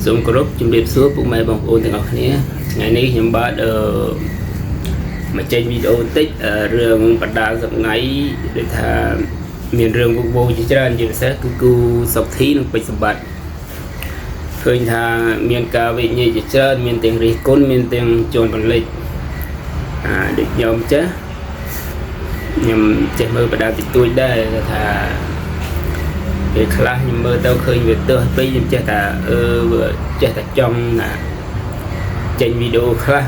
សូមគោរពជំរាបសួរពុកម៉ែបងប្អូនទាំងអស់គ្នាថ្ងៃនេះខ្ញុំបាទអឺមកចេញវីដេអូបន្តិចអឺរឿងបដាលសម្ងៃដូចថាមានរឿងវឹកវរជាច្រើនជាពិសេសគឺគូសុកធីនិងពេជ្រសម្បត្តិឃើញថាមានការវេកញែកជាច្រើនមានទាំងរិះគន់មានទាំងជន់ផលិចអាដូចខ្ញុំចេះខ្ញុំចេះមើលបដាលតិចតួចដែរថា ពេលខ្លះខ្ញុំមើលទៅឃើញវាទើសពេកខ្ញុំចេះតែអឺវាចេះតែចង់ណាចេញវីដេអូខ្លះ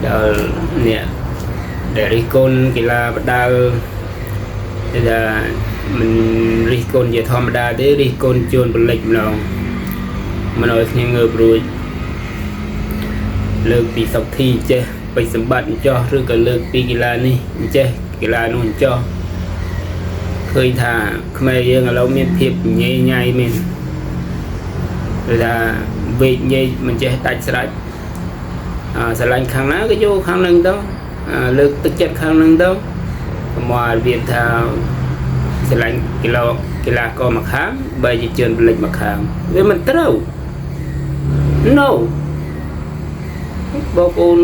ដល់អ្នកដែលរិះគន់កីឡាបដាល់គេថាមិនរិះគន់ជាធម្មតាទេរិះគន់ជួនបលិចម្ដងមិនឲ្យគ្នាងើបរួចលើកពីសុកធីចេះពេជ្រសម្បត្តិអញ្ចោះឬក៏លើកពីកីឡានេះអញ្ចេះកីឡានោះអញ្ចោះ ឃើញថាខ្មែរយើងឥឡូវមានភាពញ៉ៃញ៉ៃមែនគឺថាវេកញែកមិនចេះដាច់ស្រេចអាស្រឡាញ់ខាងណាក៏យកខាងហ្នឹងទៅអាលើកទឹកចិត្តខាងហ្នឹងទៅកុំឲ្យរបៀបថាស្រឡាញ់គីឡូកីឡាករមកខាងបើជាជឿនបលិចមកខាងវាមិនត្រូវ No បងប្អូន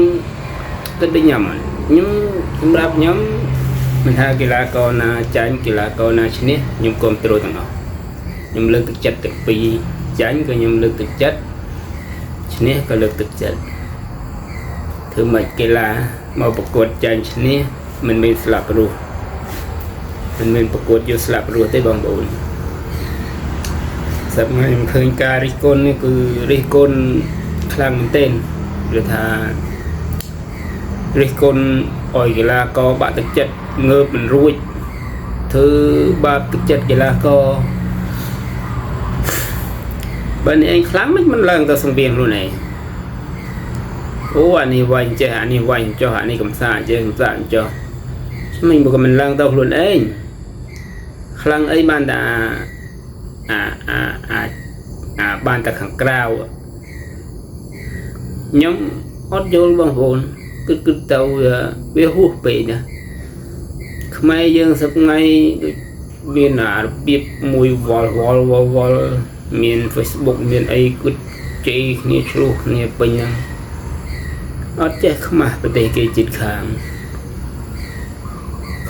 គិតដូចខ្ញុំខ្ញុំសម្រាប់ខ្ញុំមិនថាកីឡាករណាចាញ់កីឡាករណាឈ្នះខ្ញុំគ្រប់គ្រងទាំងអស់ខ្ញុំលើកទឹកចិត្តទាំងពីរចាញ់ក៏ខ្ញុំលើកទឹកចិត្តឈ្នះក៏លើកទឹកចិត្តធ្វើម៉េចកីឡាមកប្រកួតចាញ់ឈ្នះមិនមានស្លាប់រស់មិនមានប្រកួតយកស្លាប់រស់ទេបងប្អូនសប្តាហ៍ខ្ញុំឃើញការរិះគន់នេះគឺរិះគន់ខ្លាំងមែនទែនឬថារិះគន់ឲ្យកីឡាករបាក់ទឹកចិត្តងើបមិនរួចធ្វើបាបទឹកចិត្តកីឡាករបើនេះឯងខ្លាំងមិនមិនឡើងទៅសង្វៀនខ្លួនឯងអូអានេះវាញ់ចេះអានេះវាញ់ចុះអានេះកំសាចេះកំសាចុះមិនបើក៏មិនឡើងទៅខ្លួនឯងខ្លាំងអីបានតែអាអាអាអាបានតែខាងក្រៅខ្ញុំអត់យល់បងប្អូនគិតគិតទៅវាហួសពេកណាខ្មែរយើងសប្ងៃដូចមានអារបៀបមួយវល់វល់វល់វល់មាន Facebook មានអីគិតជេរគ្នាឆ្លោះគ្នាពេញហ្នឹងអត់ចេះខ្មាស់ប្រទេសគេជិតខាង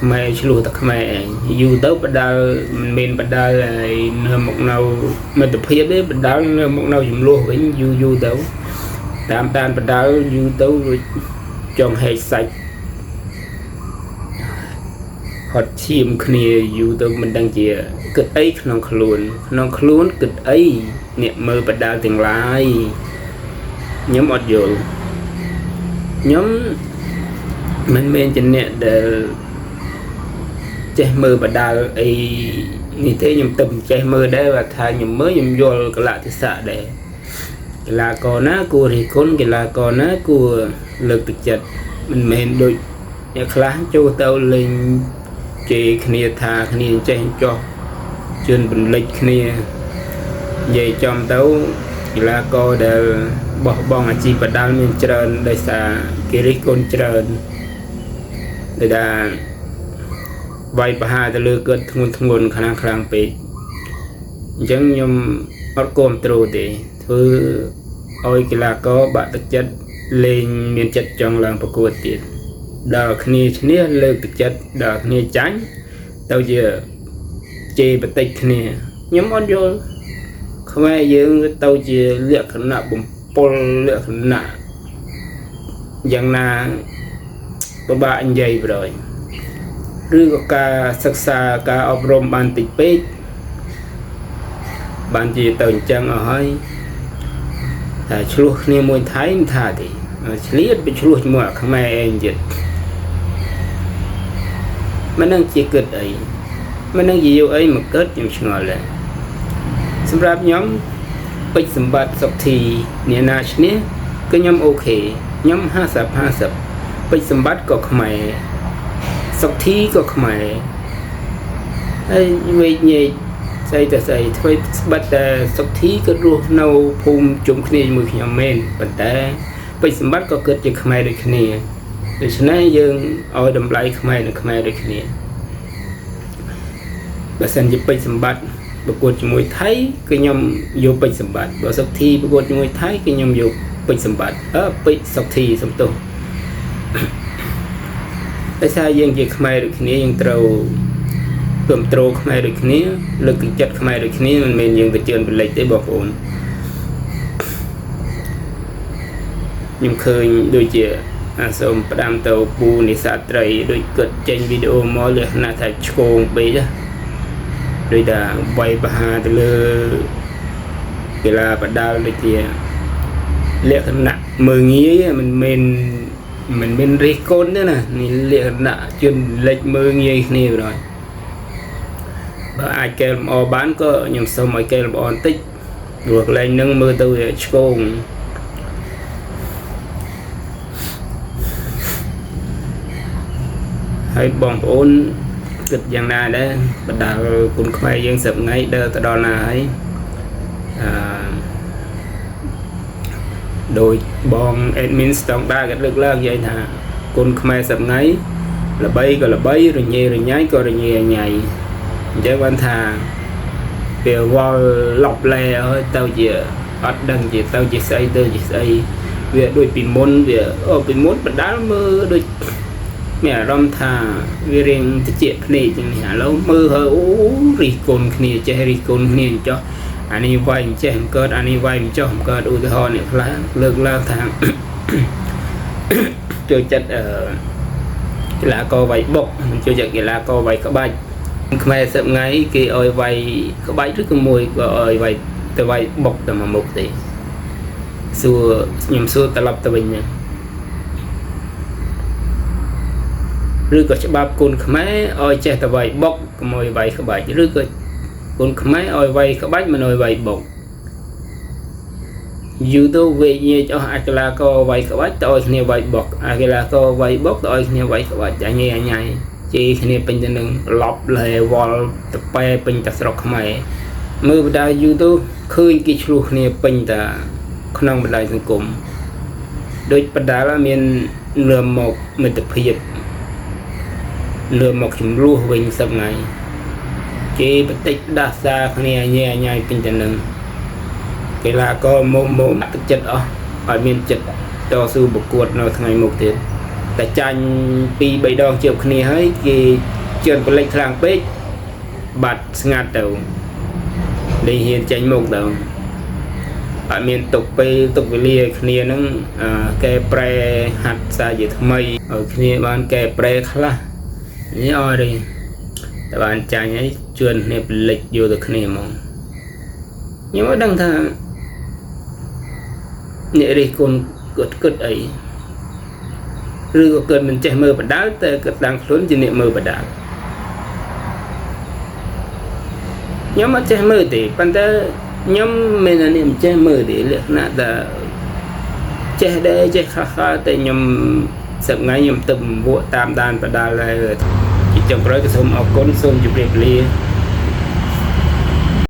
ខ្មែរឆ្លោះតែខ្មែរឯងយូរទៅបដាល់មិនមែនបដាល់ឲ្យនៅមកនៅមិត្តភាពទេបដាល់នៅមកនៅចំនួនវិញយូរយូរទៅតាមតាមបដាល់យូរទៅដូចចង់ហែកសាច់ហត់ឈាមគ្នាយូរទៅមិនដឹងជាគិតអីក្នុងខ្លួនក្នុងខ្លួនគិតអីអ្នកមើលបដាល់ទាំងឡាយខ្ញុំអត់យល់ខ្ញុំមិនមែនជាអ្នកដែលចេះមើលបដាល់អីនេះទេខ្ញុំទៅចេះមើលដែរបើថាខ្ញុំមើលខ្ញុំយល់កលៈទេសៈដែរកីឡាករណាគួររិះគន់កីឡាករណាគួរលើកទឹកចិត្តមិនមែនដូចអ្នកខ្លះចូលទៅលេងជេរគ្នាថាគ្នាចេះចោះជឿនបន្លិចគ្នានិយាយចំទៅកីឡាករដែលបោះបង់អាជីពបដាល់មានច្រើនដោយសារគេរិះគន់ច្រើនដោយថាវាយប្រហារទៅលើគាត់ធ្ងន់ធ្ងរខ្លាំងខ្លាំងពេកអញ្ចឹងខ្ញុំអត់គ្រប់ត្រូលទេធ្វើឲ្យកីឡាករបាក់ទឹកចិត្តលេងមានចិត្តចង់ឡើងប្រកួតទៀតដល់គ្នាឈ្នះលើកទឹកចិត្តដល់គ្នាចាញ់ទៅជាជេរបតិចគ្នាខ្ញុំអត់យល់ខ្មែរយើងទៅជាលក្ខណៈបំពុលលក្ខណៈយ៉ាងណាពិបាកនិយាយប្រយឬក៏ការសិក្សាការអប់រំបានតិចពេកបានជាទៅអញ្ចឹងអស់ហើយតែឆ្លោះគ្នាមួយថៃមិនថាទេឆ្លៀតไปឆ្លោះជាមួយអាខ្មែរឯងទៀតមិននឹងជាគិតអីមិននឹងជាយកអីមកគិតខ្ញុំឆ្ងល់ដែរសម្រាប់ខ្ញុំពេជ្រសម្បត្តិសុកធីអ្នកណាឈ្នះគឺខ្ញុំ OK ខ្ញុំ50 50ពេជ្រសម្បត្តិក៏ខ្មែរសុកធីក៏ខ្មែរហើយវេកញែកស្អីតែស្អីធ្វើស្បិតតែសុកធីក៏រស់នៅភូមិជុំគ្នាជាមួយខ្ញុំមែនប៉ុន្តែពេជ្រសម្បត្តិក៏គិតជាខ្មែរដូចគ្នាដូច្នេះយើងឲ្យតម្លៃខ្មែរនិងខ្មែរដូចគ្នាបើសិនជាពេជ្រសម្បត្តិ ប្រកួតជាមួយថៃគឺខ្ញុំយកពេជ្រសម្បត្តិបើសុកធីប្រកួតជាមួយថៃគឺខ្ញុំយកពេជ្រសម្បត្តិអឺពេជ្រសុកធីសំទោសដោយសារយើងជាខ្មែរដូចគ្នាយើងត្រូវគ្រប់គ្រងខ្មែរដូចគ្នាលើកទឹកចិត្តខ្មែរដូចគ្នាមិនមែនយើងទៅជឿនបលិចទេបងប្អូនខ្ញុំឃើញដូចជាអាសូមផ្ដាំទៅពូនិសាត្រីដូចគាត់ចេញវីដេអូមកលក្ខណៈថាឆ្កងពេកណាដូចថាវាយបហាទៅលើកីឡាបដាល់ដូចជាលក្ខណៈមើងងាយមិនមែនមិនមែនរិះគន់ទេណានេះលក្ខណៈជនលិចមើងងាយគ្នាបណ្ដោយបើអាចកែលម្អបានក៏ខ្ញុំសូមឲ្យកែលម្អបន្តិចព្រោះកន្លែងហ្នឹងមើលទៅវាឆ្កងហើយបងប្អូនគិតយ៉ាងណាដែរបណ្ដាលគុណខ្មែរយើងសប្ងៃដើរទៅដល់ណាហើយអឺដោយបង admin ស្តង់ដាគាត់លើកឡើងនិយាយថាគុណខ្មែរសប្ងៃល្បីក៏ល្បីរញ៉េរញ៉ៃក៏រញ៉េរញ៉ៃអញ្ចឹងបានថាវាវល់ឡប់ឡែហើយទៅជាអត់ដឹងជាទៅជាស្អីទៅជាស្អីវាដូចពីមុនវាអូពីមុនបណ្ដាលមើលដូចមានអារម្មណ៍ថាវារៀងតិចភ្នែកជាងនេះឥឡូវមើលហើយអូរិះគន់គ្នាចេះរិះគន់គ្នាអញ្ចោះអានេះវាយអញ្ចេះមិនកើតអានេះវាយមិនចោះមិនកើតឧទាហរណ៍អ្នកខ្លះលើកឡើងថា ចូលចិត្តអឺកីឡាករវាយបុកមិនចូលចិត្តកីឡាករវាយក្បាច់ខ្មែរសប្ងៃគេឲ្យវាយក្បាច់ឬក៏មួយក៏ឲ្យវាយទៅវាយបុកតែមួយមុខទេសួរខ្ញុំសួរត្រឡប់ទៅវិញហ្នឹងឬក៏ច្បាប់គុណខ្មែរឲ្យចេះតែវាយបុកកុំឲ្យវាយក្បាច់ឬក៏គុណខ្មែរឲ្យវាយក្បាច់មិនឲ្យវាយបុកយូរទៅវេញែកអស់អាកីឡាករវាយក្បាច់ទៅឲ្យគ្នាវាយបុកអាកីឡាករវាយបុកទៅឲ្យគ្នាវាយក្បាច់អញញ៉ៃជេរគ្នាពេញទៅនឹងឡប់លែវល់តប៉ែពេញតែស្រុកខ្មែរមើលបដាយូរទៅឃើញគេឆ្លោះគ្នាពេញតែក្នុងបណ្ដាញសង្គមដូចបដាលមានលឿមមកមិត្តភាពលឿមមកចំនួនវិញសប្ងៃគេបន្តិចដាស់សាគ្នាញ៉ែញ៉ៃពេញទៅនឹងកីឡាករមុំមុំទឹកចិត្តអស់ឲ្យមានចិត្តតស៊ូប្រកួតនៅថ្ងៃមុខទៀតតែចាញ់2 3ដងជាប់គ្នាហើយគេជឿនប្លេចខ្លាំងពេកបាត់ស្ងាត់ទៅលេងហ៊ានចេញមុខទៅអត់មានទុកពេលទុកវេលាឲ្យគ្នានឹងកែប្រែហាត់សារជាថ្មីឲ្យគ្នាបានកែប្រែខ្លះនេះអត់ទេតែបានចាញ់ហើយជឿនគ្នាប្លេចយកទៅគ្នាហ្មងខ្ញុំអត់ដឹងថាអ្នករិះគន់គាត់គិតអីឬក៏គាត់មិនចេះមើលបដាល់តែគាត់តាំងខ្លួនជាអ្នកមើលបដាល់ខ្ញុំអត់ចេះមើលទេប៉ុន្តែខ្ញុំមិនមែនអ្នកមិនចេះមើលទេលក្ខណៈថាចេះដែរចេះខ្លះៗតែខ្ញុំសប្ងៃខ្ញុំទៅវក់តាមដានបដាល់ដែរជាចុងក្រោយក៏សូមអរគុណសូមជម្រាបលា។